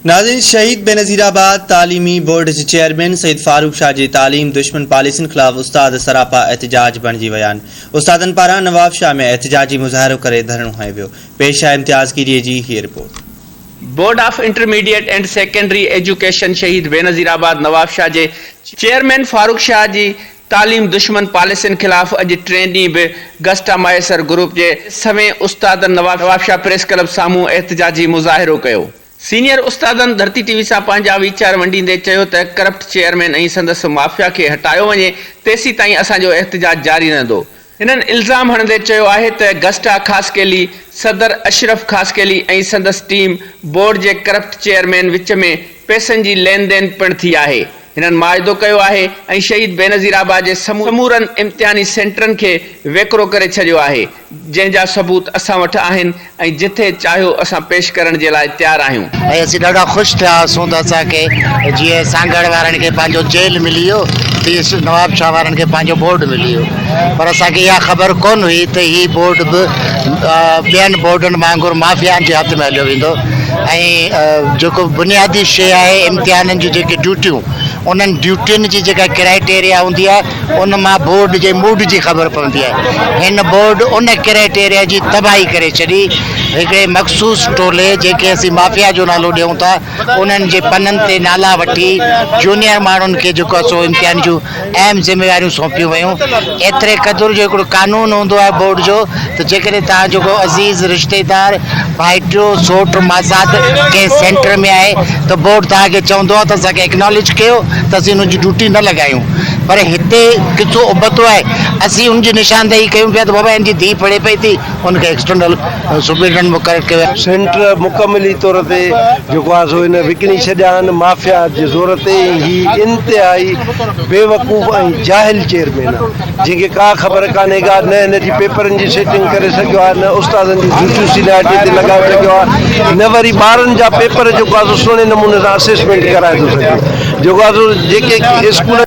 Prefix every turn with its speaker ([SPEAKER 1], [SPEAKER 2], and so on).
[SPEAKER 1] ناظرين شهيد بينظير آباد تعليمي بورڊ جي چيئرمين سيد فاروق شاهه جي تعليم دشمن پاليسين خلاف استاد سراپا احتجاج بڻجي ويا آهن استادن پاران نوابشاهه ۾ احتجاجي مظاهرو ڪري ڌرڻو هنيو ويو پيش آهي امتياز ڪيريي جي هيء report.
[SPEAKER 2] Board of intermediate and secondary education Shaheed Benazirabad Nawabshah جي چيئرمين فاروق شاهه جي تعليم دشمن پاليسين خلاف اڄ ٽئين ڏينهن به گسٽا مهيسر گروپ جي سوين استادن نوابشاهه پريس ڪلب سامهون احتجاجي مظاهرو ڪيو. سينيئر استادن ڌرتي ٽي وي سان پنهنجا ويچار ونڊيندي چيو ته ڪرپٽ چيئرمين ۽ سندس مافيا کي هٽايو وڃي تيسيتائين اسان جو احتجاج جاري رهندو. هنن الزام هڻندي چيو آهي ته گسٽا خاصخيلي، صدر اشرف خاصخيلي ۽ سندس ٽيم بورڊ جي ڪرپٽ چيئرمين وچ ۾ پئسن جي لين دين پڻ ٿي آهي. هنن معاهدو ڪيو آهي ۽ شهيد بينظير آباد جي سمورن امتحاني سينٽرن کي ويڪرو ڪري ڇڏيو آهي، جنهن جا ثبوت اسان وٽ آهن ۽ جٿي چاهيو اسان پيش ڪرڻ جي لاء تيار آهيون.
[SPEAKER 3] ۽ اسين ڏاڍا خوش ٿيا هئاسون ته اسان کي جيئن سانگهڙ وارن کي پنهنجو جيل ملي ويو تيئن نواب شاهه وارن کي پنهنجو بورڊ ملي ويو پر اسان کي اها خبر ڪونه هئي ته هي بورڊ به ٻين بورڊن وانگر مافيائن جي هٿ ۾ هليو ويندو ۽ جيڪو بنيادي شيء آهي امتحانن جون جيڪي ڊيوٽيون انهن ڊيوٽين جي جيڪا ڪرائيٽيريا هوندي آهي ان مان بورڊ جي موڊ جي خبر پوندي آهي هن بورڊ ان ڪرائيٽيريا جي تباهي ڪري ڇڏي هڪڙي مخصوص ٽولي جيڪي اسين مافيا جو نالو ڏيون ٿا انهن جي پنن تي نالا وٺي جونيئر ماڻهن کي جيڪو آهي سو امتحان جون اهم ذميواريون سونپيون ويون. ايتري قدر جو هڪڙو قانون هوندو آهي بورڊ جو ته جيڪڏهن توهان جو ڪو عزيز، رشتيدار، ڀائٽيو، سوٽ، ماسات ڪنهن سينٽر ۾ آهي ته بورڊ توهان کي چوندو آهي ته اسان کي اڪناليج ڪيو ته اسين ان جي ڊيوٽي نه لڳايون پر هتي قصو ابتو آهي اسين ان جي نشاندهي ڪيون پيا ته بابا هن جي ڌيء پڙهي پئي ٿي ان کي ايڪسٽرنل سپرنٽينڊنٽ مقرر ڪيو ويو.
[SPEAKER 4] سينٽر مڪملي طور تي جيڪو آهي سو هن وڪڻي ڇڏيا آهن مافيا جي زور تي ۽ هي انتهائي بيوقوف ۽ جاهل چيئرمين آهي جنهن کي ڪا خبر ڪانهي ڪا نه هن جي پيپرن جي سيٽنگ ڪري سگهيو آهي نه استادن جون ڊيوٽيون سينيارٽي تي لڳائي سگهيو آهي نه وري ٻارن جا پيپر جيڪو آهي سو سهڻي نموني سان اسيسمينٽ ڪرائي ٿو سگهي جيڪو آهي سو جيڪي اسڪول.